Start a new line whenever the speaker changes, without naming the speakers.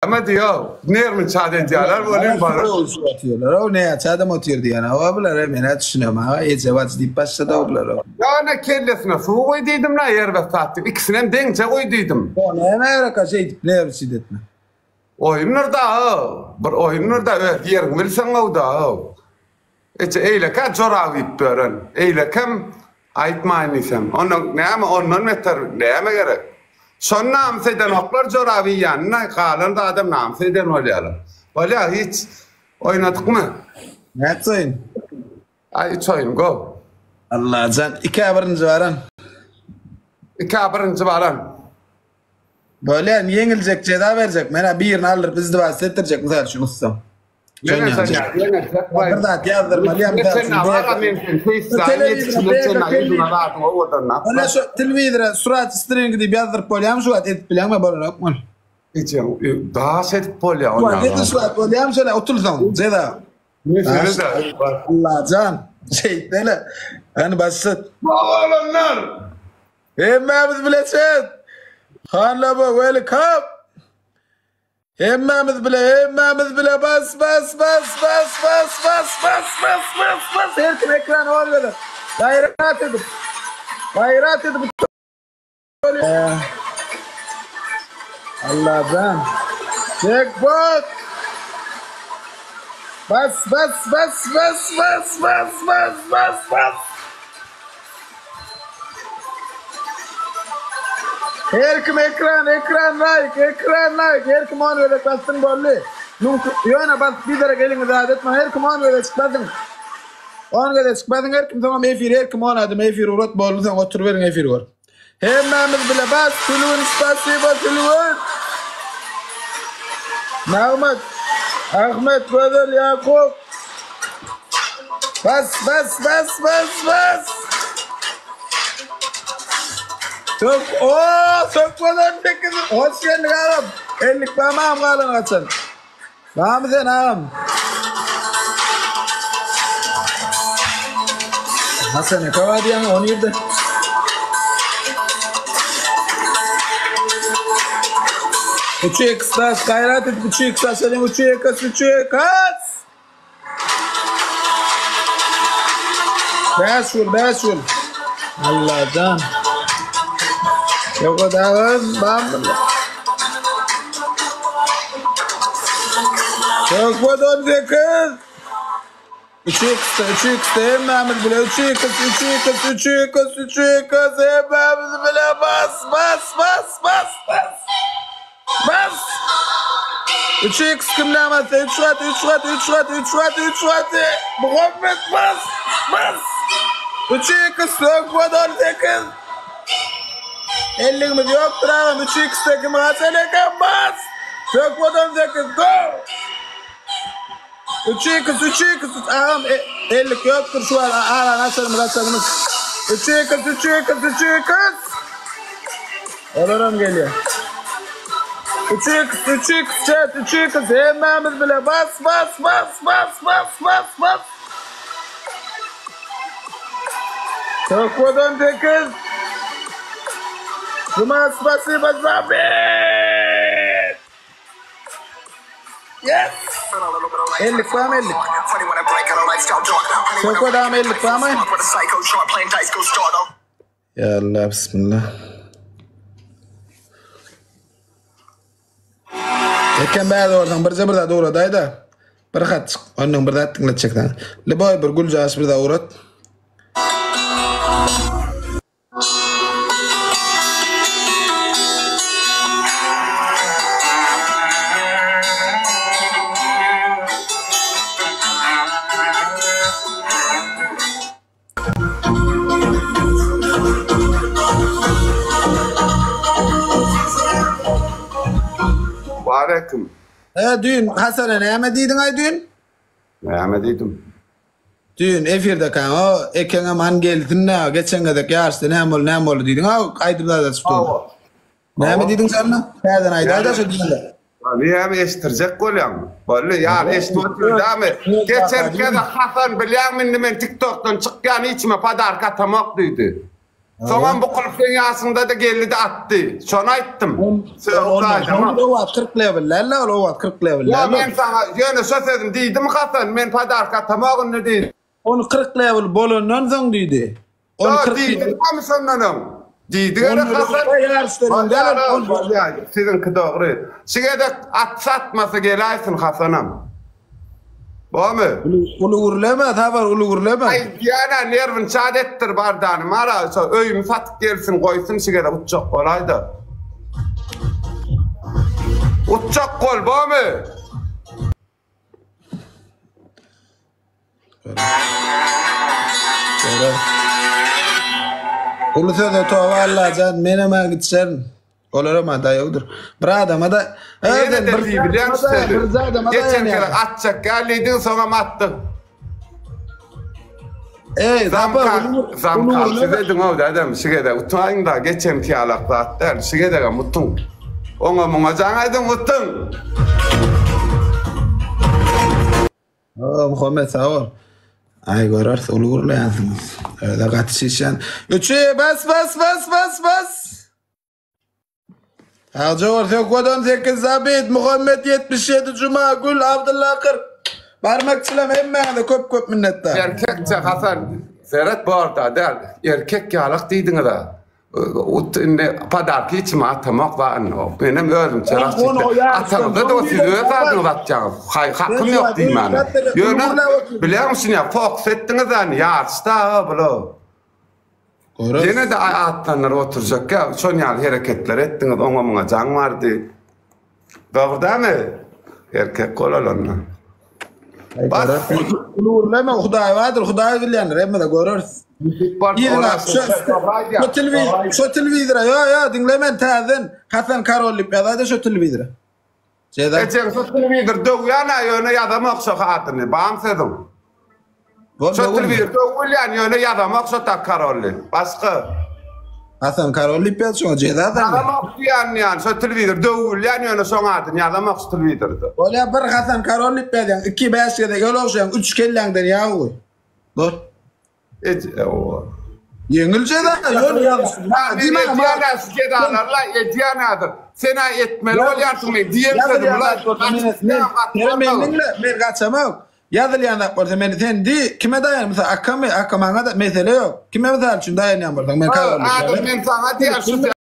Näme diýýär? Nerwni çat edýärler welin baryp.
Otyrlar-ow, näçe adam otyr diýýän. Hawa bular men-ä düşünemok. Ha, eje bajy diýip başlady-ow bular.
Ýöne kellesine suw guý diýdim-le, erbet zat diýip. Ikisinem deňje guý diýdim.
O näme gerek-a şeýdip nerwni çit etmek.
Oýundyr-da-ow. Bir oýundyr-da, öz ýeriňi bilseň-ow-da-ow. Eje eýlekä jorap iýip ýören. Eýlekem aýtmaýyn diýsem. Onda näme ondan beter näme gerek. Şony namys edenoklar jorap iýýänini galan zadam namys eden bolýarlar. Bolýa hiç oýnadykmy?
Näçe oýun?
Aý üç oýun go.
Allajan ikä birinji baran.
Ikä birinji baran.
Bolýa ýeňiljek jeza berjek. Menä birini aldyryp izdiwaç etdirjek mysal üçin ussam. Bir zat ýazdyrmaly ýa mysal üçin. Ýa şu telewizora surat stringi diýip ýazdyryp bolýarmy şu wagt edip bilýäňmi bolanokmy ol?
Daş edip bolýar ony.
Edil şu wagt bolýarmy şeýle utulsaň jeza. Allajan şeýtmeli. Hany başlat.
Oglanlar.
Hemmämiz bileçet. Hanlaba welcome. Hemmämiz bile hemmämiz bile bas bas bas bas bas bas bas bas bas bas her kim ekrana ol geler. Gaýrat edip. Gaýrat edip. Allah'dan. Jackpot. Bas bas bas bas bas bas bas bas bas. Her kim ekran ekran like ekran like her kim on gezek bassyn boldy. Müňki ýöne basyp biderek eliňi zat etmäň her kim on gezejik basyň. On gezejik basyň her kim soňam efir her kim on adam efir ugrat boldy soň oturyberiň efir görüp. Hemmämiz bile bas Sülgün spasibo Sülgün. Nagmat Ahmet Gözel Ýakup. Bas bas bas bas bas. Sök o sökmeden 8. Hoş geldik agam. Ellik bam agam galan kaçan. Bamy sen agam. Hasan aka bar diýýäň o nirde? Üç x bas gaýrat et üç x açalyň üç x üç x. Bäş gül, bäş gül. Allajan. Ýok dagyn, bam. Söhbet 18. 3 x 3 x hemmämiz bile 3 x 3 x 3 x 3 x hemmämiz bile bas bas bas bas bas. Bas! 3x kim näme 3 gat 3 gat 3 gat 3 gat 3 gat Muhammed bas! Bas! 3x sökmedi 18 Elligimiz ýokdur agam 3x-de kim gaçan eken bas! Sökmedi 18 go! 3x 3x agam e, ellik ýokdur şu an arany açarymyz açarymyz 3x 3x 3x Olaram gelýär. 3x 3x chat 3x hemmämiz bile bas bas bas bas bas bas bas. Söhbeden 8 Cuma spasibo Zabit. Yes. Ellik bamy ellik? Söhbet agam ellik bamy? Ya Allah bismillah. Eken bäz bolsaň birje bir zat ugradaý-da. Bir hat çyk, ondan bir zat diňletjek sana. Liboý bir güljaş bir zat ugrat.
Waleýkim.
He düýn Hasana näme diýdiňaý düýn?
Näme diýdim?
Düýn efirdekäň o ekeňem han gelsin-dä geçen gezek ýaryşda näme boldy näme boldy diýdiň a aýdym zat açyp durdy.
Hawa.
Näme diýdiň şonda? Täzeden aýdaýda şo diýende.
Näme eşitdirjek bolýaň? Boldy, ýa eşidip otyrdymy? Geçen gezek Hasan bilýäňmi indi men TikTokdan çykýan hiç kime podarka atamok diýdi. Soňam bukulyp seň ýaşyňda-da geldi-de atdy. Şony aýtdym. Sözi
Ol o wagt 40 level däldi, ol o wagt 40 level
däldi. Ýok, men saňa ýöne şo sözüni diýdim Hasan, men podarka atamok indi diýdim.
Ony 40 level bolandan soň diýdi.
Ony 40 diýdi şondan öň. Diýdi gerek Hasan. Bolýar, siziňki dogry. Şu gezek atsa atmasa geläýsin Hasanam. Bormy?
Uly gürleme, Sapar, uly gürleme.
Aýdýan-a, nerwini çat etdir bardany. Mara, şo öýümi satyp gelsin, goýsun şu gezek uçjak bolaýda. Uçjak bol, bormy?
Uly söze toba Allajan, menem-ä gitjerin. Olaram-a daýawdyr. Bir adama-da
Ýene de diýbilýän şu sözi. Geçen gezek atjak gel diýdiň, soňam atdyň.
Eý, Sapar,
Zamka, siz ediň-ow dädem, şu gezek utmaýyň-da, geçenki ýalak zat däl, şu gezegem utuň. Oňa muňa jaň ediň, utuň!
O, Muhammet sag bol. Aý göreris, uly gürleýänsiňiz. Özi gaty çişýän. Üçi, bas, bas, bas, bas, bas. Sagja bol, Söhbet 18, Zabit, Muhammet 77, Juma, Gül, Abdylla 40. Barmakçylam hemmäňize köp köp minnetdar.
Erkekçe Hasan, seret borda däl, erkek ýalak diýdiňiz-a. Ut indi podarki içime atamok wa indi. Menem özümçe rast etdim. Ataňyzda da siz öz adyňyzy atýaňyz. Haý hakym ýok diýmäne. Ýöne bilýäňmi şuny ýa fokus etdiňiz ýa ýaryşda bula. Ýene de atlandyryp oturjak ýa şon ýaly hereketler etdiňiz oňa muňa jaň bardy. Dogry dämi? Erkek bolal onda.
Bas. Uly gürleme, Hudaý bardyr, Hudaý bilýändir, hemme-de göreris. Şu telewizor, şu telewizora, ýo, ýo, diňle men täzeden Hasan Karol diýip ýazaýda şu telewizora.
Jeza. Ejeň şu telewizor döwýän-ä, ýöne ýazamok şo adyny, bam sözüň. Şo telewizor döwülýän, ýöne ýazamok şo tak Karol diýip. Başga.
Hasan Karol diýip ýaz şoňa jeza
sen. Ýazamok diýýän diýýän, şo telewizor döwülýän, ýöne şoň adyny ýazamok şu telewizorda.
Bolýa bir Hasan Karol diýip ýazýaň, iki bäş gezek el ogşaýaň, üç kelläňden ýag guý. Bor.
Eje o.
Ýeňil jeza, ýöne
ýazyş. Edýän şu jezalarla edýän häzir. Sen-ä etmeli bolýarsyň men diýen sözüm la.
Men men diňle, men gaçamok. Ýazylýan zat bolsa meni sen diý, kime daýan mysal akamy, aka maňa da mesele ýok. Kime mysal üçin daýanýan bolsaň men
Adam men saňa diýýän şu.